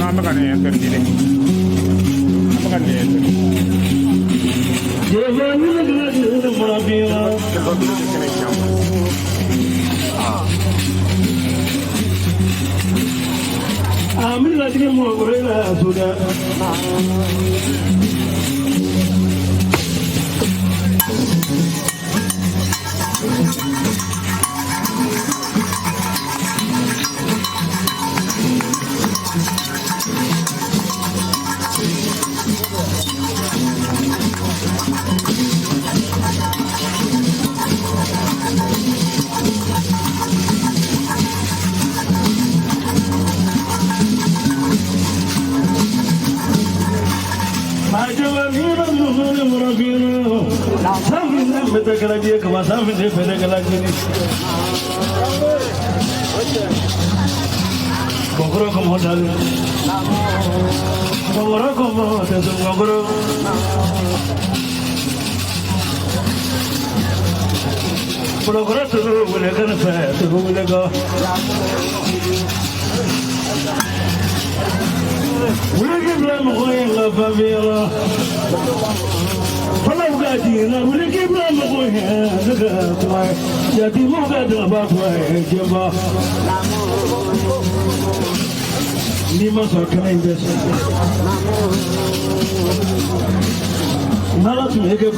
An bɛ ka nin interdit de. An bɛ ka nin interdit.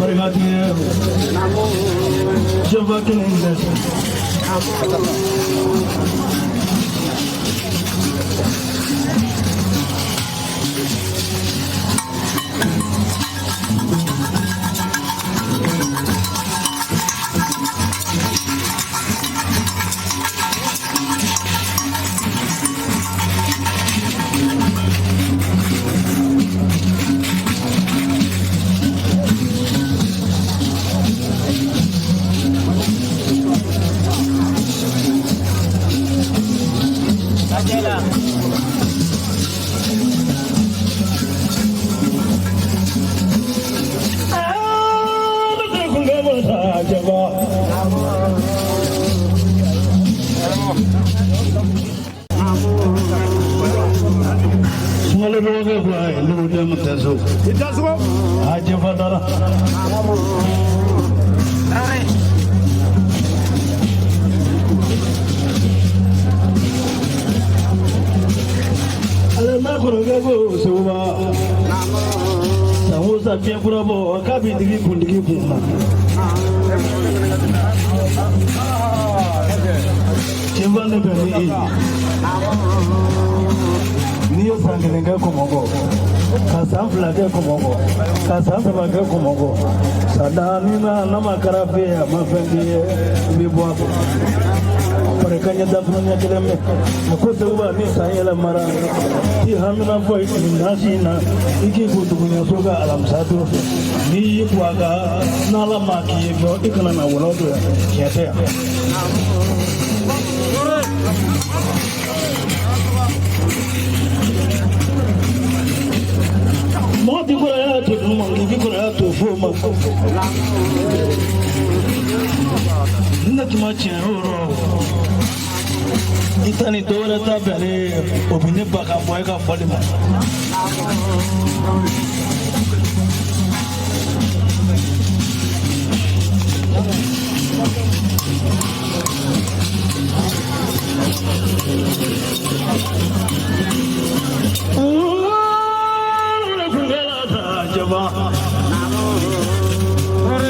Kɛnɛ tiɲɛ. N'i ye san kelen kɛ kɔmɔkɔ ka san fila kɛ kɔmɔkɔ ka san saba kɛ kɔmɔkɔ san naani na n'a ma kɛra fɛ ye a ma fɛn k'i ye i bɛ bɔ a kɔ. Pare ka ɲɛ dakuruɲɛ ɲɛ kelen mɛn a ko Seguba ni san yɛlɛmara i hamina fɔ nin nasi in na i k'i ko duguɲɛso ka alamisa don fɛ n'i y'i ko a kan n'ala ma k'i ye fɔ i kana na wɔlɔ don yan tiɲɛ tɛ yan. Mɔgɔ t'i kɔrɔya to dugu ma k'i b'i kɔrɔya to fo ma ne tun ma tiɲɛ o rɔ i ta ni dɔwɛrɛ ta bɛnnen o bɛ ne ba ka bɔ e ka fɔli ma.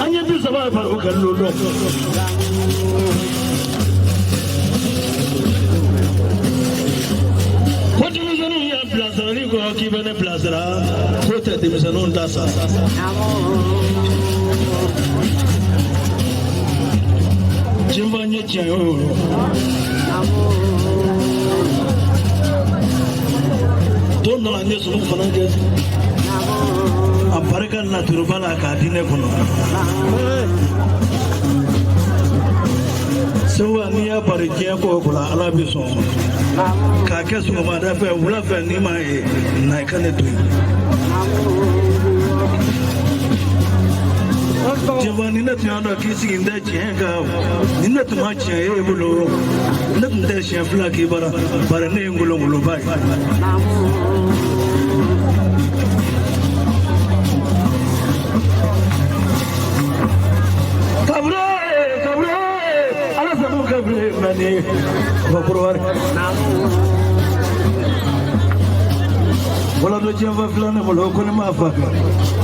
An ye 30 baro kɛ lon dɔ. Ko denmisɛnninw y'a bilasirali kɔ k'i bɛ ne bilasira k'o tɛ denmisɛnninw ta sa. Jɛnfa n ye tiɲɛ ye o. Don dɔ la n ye sogo fana kɛ a barika laturuba la k'a di ne kɔnɔ. Seguba n'i y'a bari diɲɛ ko o ko la ala bɛ sɔn k'a kɛ sɔgɔmada fɛ wula fɛ n'i m'a ye na i ka ne to yen. Jɛnfa ni ne tun y'a dɔn k'i sigi tɛ tiɲɛ kan ni ne tun ma tiɲɛ ye e bolo ne tun tɛ siɲɛ fila k'i bara bari ne ye ngolongoloba ye. Kabure kabure ala sago kabure mani bakurowari. Wala dɔ jɛnfa fila ne bolo ko ne m'a fa kɛ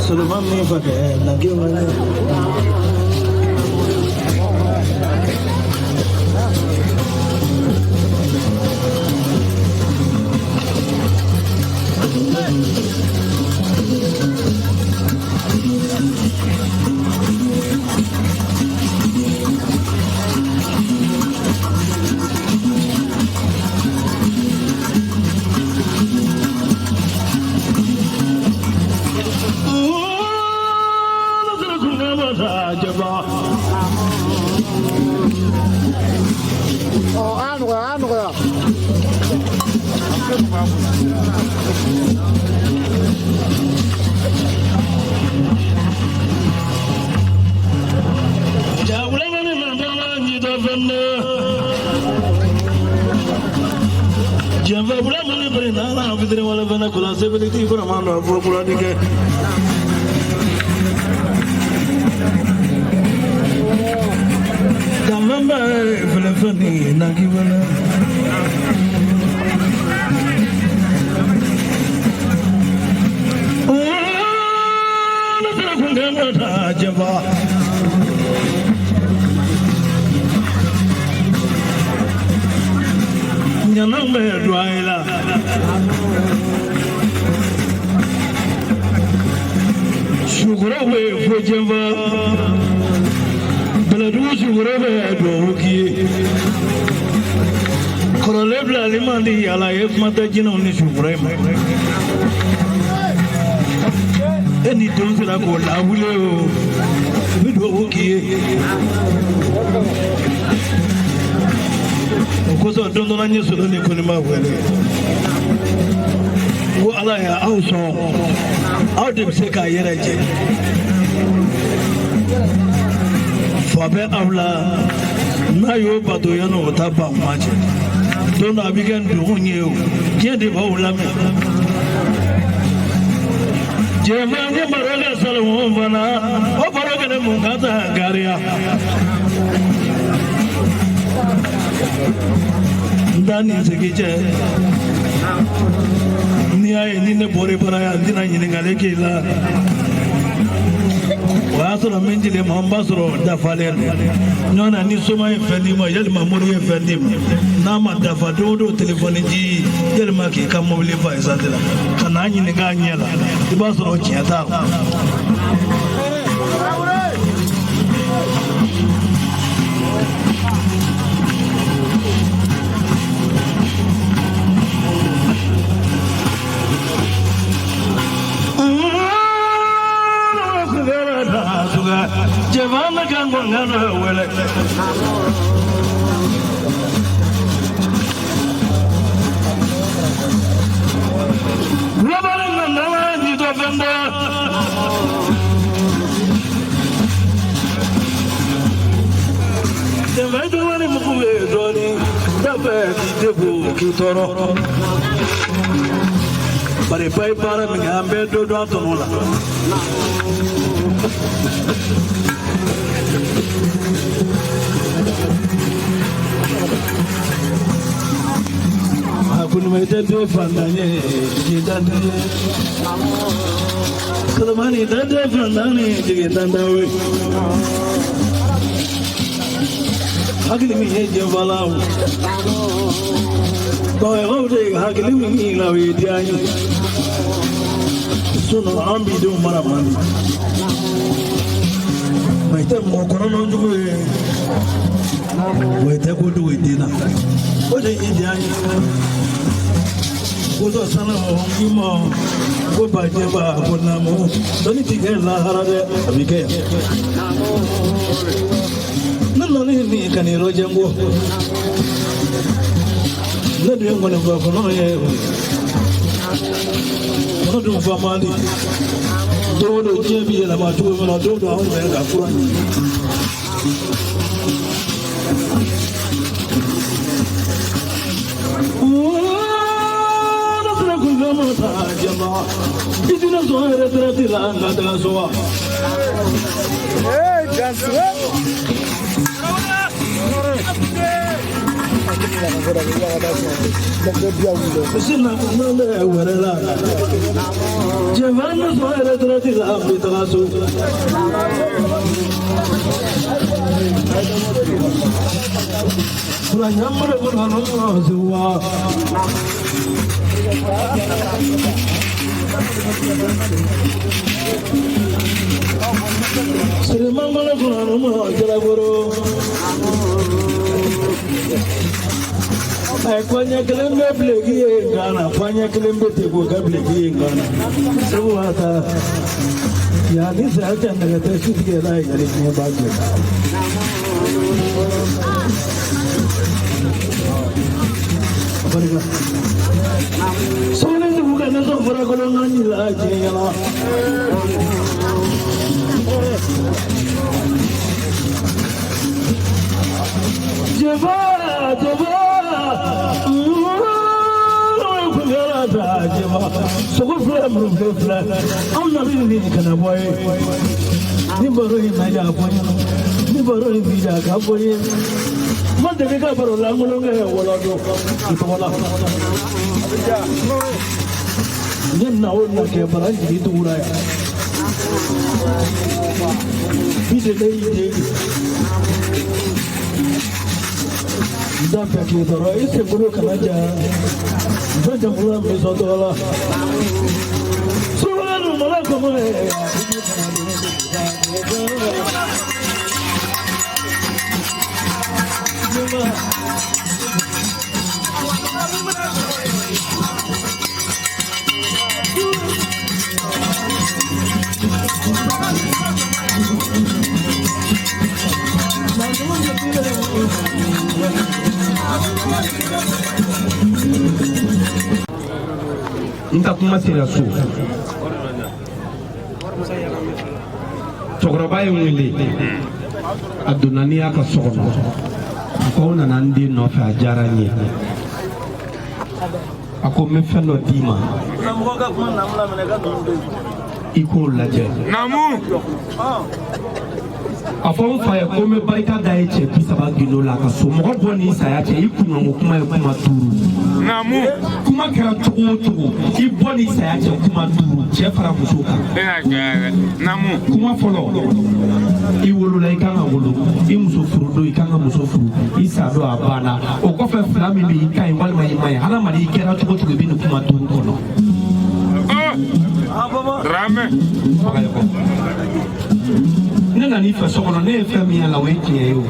Solomani min fa kɛ nage ma ne. Ɔ a nɔgɔya a nɔgɔya. Jɛnfa bula mani bari nana fitiri wala fana kula sebeli ti kura ma dɔ fo kura di kɛ. Danfɛn bɛ filɛ fɛn ni naki wala. Ne sera kun kɛ n ka taa jɛnfa. Ɲana bɛ don a la. Sukoro bɛ fo jɛnfa. Bɛlɛdugu sukoro bɛ duwawu k'i ye. Kɔrɔlen bilali man di ala ye kuma tɛ jinɛw ni sukoro ma. E ni denw sera k'o lawuli o. U bɛ duwawu k'i ye. O kosɔn don dɔ la n ye solo ni koniba wele. N ko ala y'aw sɔn aw de bɛ se k'a yɛrɛ jɛ. Fa bɛ aw la n'a y'o bato yanni o ta ban kuma cɛ. Don dɔ a bɛ kɛ ndogon ye o diɲɛ de b'aw lamɛn. Jɛnfa n ko baro kɛ Salomon fana o baro kɛlen mun ka taa gariya. N t'a ni sigi cɛ. N'i y'a ye ni ne bɔra i bara yan n tɛna ɲininkali k'i la. O y'a sɔrɔ min dilen ma n b'a sɔrɔ dafalen don. Ɲɔgɔn na ni soma ye fɛn d'i ma yalima mori ye fɛn d'i ma n'a ma dafa don o don telefɔni ji yalima k'i ka mobili fa esansi la ka n'a ɲininka a ɲɛ la i b'a sɔrɔ tiɲɛ t'a la. mankan dɔ wele. Wulabali nana ni dɔ fɛn dɔ. Dɛmɛ dɔɔni mugu bɛ dɔɔni, dafɛ k'i degun k'i tɔɔrɔ. Bari ba ye baara min kɛ an bɛɛ dɔ dɔn a tɔnɔ la. A ko nin tɛ den fantan ye, jigi tan ye. Kalamani tɛ den fantan ye, jigi tan ye. Hakili min ye jɛnfala o. Bamakɔ de hakili min la o ye diya ye. Sinɔn an b'i denw mara man di. Ma i tɛ mɔgɔ kɔnɔnɔ jugu ye. Wa i tɛ ko dogo i den na. O de ye diya ye. Ko dɔ sanu k'i ma ko bajɛba ko naamu dɔnni ti kɛ lahara dɛ a bɛ kɛ yan. Ne nana ni ka n'i rɔjɛ n ko. Ne dun ye ŋɔnifɔ kɔnɔ ye. Kɔnɔ dun fa man di. Don o don diɲɛ bɛ yɛlɛma cogo min na don o don anw fɛ ka fura ɲini. Ne fana kun fɛn ma ta jama. I tɛna sɔn retraite la an ka taga so wa. Ee Gansuwe. Sina kun bɛ wɛrɛ la. Jɛnfɛn ne sɔn retraite la an bɛ taga so. Fura ɲamara kɔnɔ wa. Sirimankɔnɔ kɔnɔ ma jalakɔrɔ. Ɛ kɔɲɛ kelen bɛ bileki ye Gana, kɔɲɛ kelen bɛ Tego ka bileki ye Gana. Segu wa taa. Yan ni saya tɛ nɛgɛ tɛ su tigɛ n'a ye yɛrɛ diɲɛ b'a jɛ. Barika. Sɔɔni dugu ka ne sɔn farakolo ŋa ɲila diɲɛ ɲɛna. Jeba, jeba, kunyala ta jeba. Sogo filɛ muru filɛ filɛ. Anw na bɛ nin kana bɔ ye. Ni baro in ma ja fɔ ɲɛna. Ni baro in bi ja ka fɔ ye. Ma deli ka baro lankolon kɛ wɔlɔdɔ i tɔgɔ la. Ne na o na kɛ bara jigi tugura yan. Bi de ne y'i deli. N t'a fɛ k'i tɔɔrɔ i senkolo kana ja. N tɛ jamana min sɔn tɔgɔ la. Sukaro dun mana kɔmɔ ye. N ka kuma sera so. Cɛkɔrɔba ye n wele. A donna n'i y'a ka so kɔnɔ. A ko aw nana n den nɔfɛ a diyara n ye. A ko n bɛ fɛn dɔ d'i ma. I k'o lajɛ. Naamu. A fɔ n fa ye ko n bɛ barika da ye cɛ 30 gindo la ka so mɔgɔ bɔ ni saya cɛ i kunɲɔgɔn kuma ye kuma 5. Naamu. Kuma kɛra cogo o cogo i bɔ ni saya cɛ kuma 5 cɛ fara muso kan. E y'a kɛ dɛ. Naamu. Kuma fɔlɔ i wolola i kan ka wolo i muso furu don i kan ka muso furu i sa don a banna o kɔfɛ fila min bɛ i ka ɲi walima i ma ɲi hadamaden i kɛra cogo o cogo i bɛ nin kuma 5 kɔnɔ. Dramɛ. Ne nana i fɛ so kɔnɔ ne ye fɛn min y'a la o ye tiɲɛ ye o.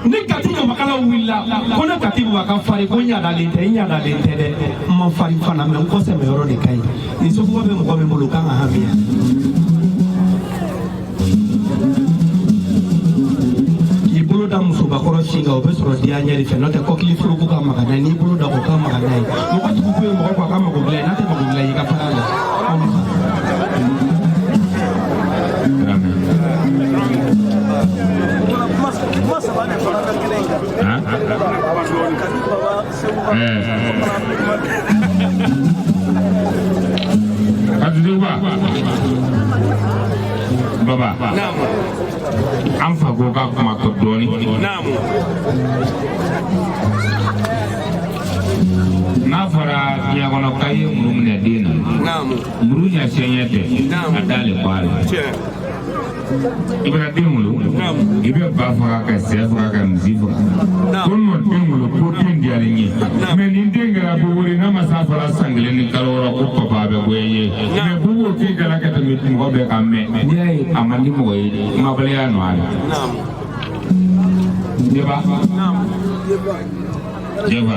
Ni Kati ɲamakalaw wulila ko ne Kati Buba ka farin ko n ɲadalen tɛ n ɲadalen tɛ dɛ n ma farin fana mɛ n kɔ sɛmɛyɔrɔ de ka ɲi nin sogoba bɛ mɔgɔ min bolo o kan ka hami yan. da musobakɔrɔ sin kan, o bɛ sɔrɔ diya ɲɛ de fɛ, n'o tɛ kɔkili foroko ka maga n'a ye, n'i bolo da o ka maga n'a ye. Mɔgɔ tugu ko ye mɔgɔ ko a ka mago dilan ye, n'a tɛ mago dilan ye, i ka fara a la. Dramé. Kuma saba de fara ka kelen in kan. Han? Kadi Baba Segu. Kadi Seguba. Baba. An fa ko k'a kuma tɔ dɔɔni. N'a fɔra diɲɛ kɔnɔ k'a ye muru minɛ den na. Muru ɲɛ sɛɲɛ tɛ. A d'ale kɔ a la. I bɛna den wolo, i bɛ ba faga ka sɛ faga ka misi faga. Ko nɔ den wolo ko den diyara n ye. Mɛ ni den kɛra buburi n'a ma s'a fɔra san 1 ni kalo 6 ko papa bɛ goya n ye. Mɛ bubu k'i kɛra ka tɛmɛ mɔgɔ bɛɛ kan mɛ. N'i y'a ye a man di mɔgɔ ye, kumabaliya nɔ a la. Jeba. Jeba.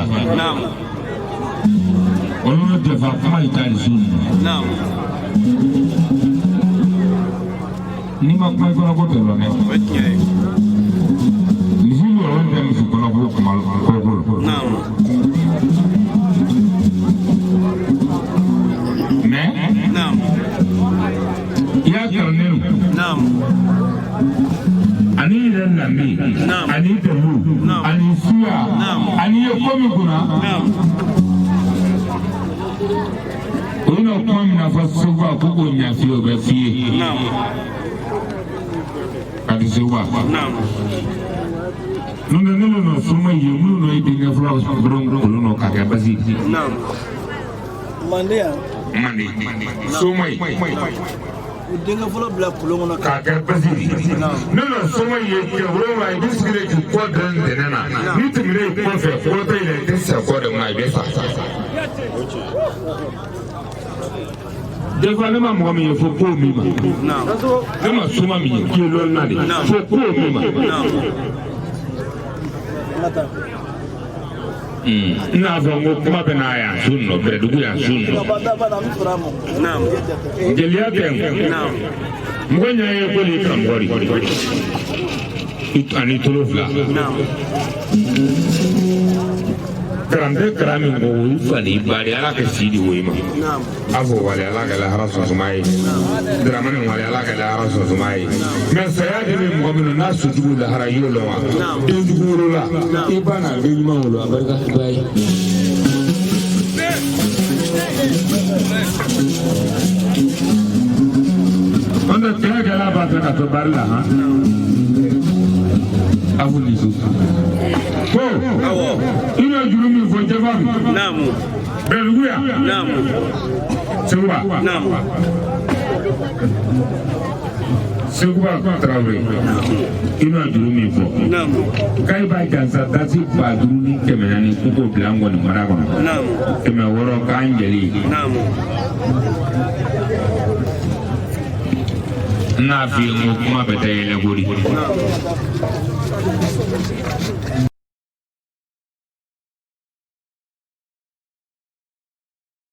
Olu bɛ jɛfa kuma yi ta de so ninnu. N'i ma kuma i kɔnɔ ko tɛ lɔn dɛ. Misi yɔrɔ tɛ misi kɔnɔ ko kuma ko ko. Mɛ i y'a kalan ne ani yɛrɛ lamɛn ani dɛmɛ ani suya ani ye ko min kunna. O bɛna kuma min na fɔ Seguba ko k'o ɲɛ f'i ye, o bɛ f'i ye. Kadi Seguba. N'o tɛ ne bɛ nɔ soma ye minnu nɔ i denkɛ fɔlɔ dɔrɔn kolon nɔ k'a kɛ basi. Mande yan. Mande soma ye. U denkɛ fɔlɔ bila kolon kɔnɔ k'a kɛ basi. Ne nɔ soma ye cɛ wolonwula i bɛ sigilen k'i kɔ dɔn ntɛnɛn na n'i tɛmɛna i kɔfɛ kɔrɔtɔ in na i tɛ sɛ kɔ de kɔnɔ i bɛ fa. Des fois ne ma mɔgɔ min ye fo ko min ma. Ne ma soma min ye k'i ye lɔnna de fo ko min ma. N n'a fɔ n ko kuma bɛ n'a yan su nɔ bɛrɛdugu yan su nɔ. Jeliya tɛ n mɔgɔ ɲɛ ye ko nin karamɔgɔ de ani tolo fila. Kalan tɛ kalan min kɔ o y'i fa ni ba de ala ka si di o ma. A fɔ wale ala ka lahara sɔnsuma ye. Dramani wale ala ka lahara sɔnsuma ye. Mɛ saya de bɛ mɔgɔ minnu n'a sojugu lahara i y'o lɔn wa? Den jugu wolola i ba n'a den ɲuman wolo a barika ba ye. An tɛ kɛlɛ kɛla b'a fɛ ka to bari la han. A fɔ nin so. Ko i bɛ juru min fɔ jɛfa bi. Bɛlɛdugu yan. Seguba. Seguba Tarawele. I bɛna juru min fɔ. K'a b'a jansa dasi 5400 ko k'o bila an kɔni mara kɔnɔ. 600 k'an jɛli. N n'a f'i ye n ko kuma bɛ taa yɛlɛ ko de.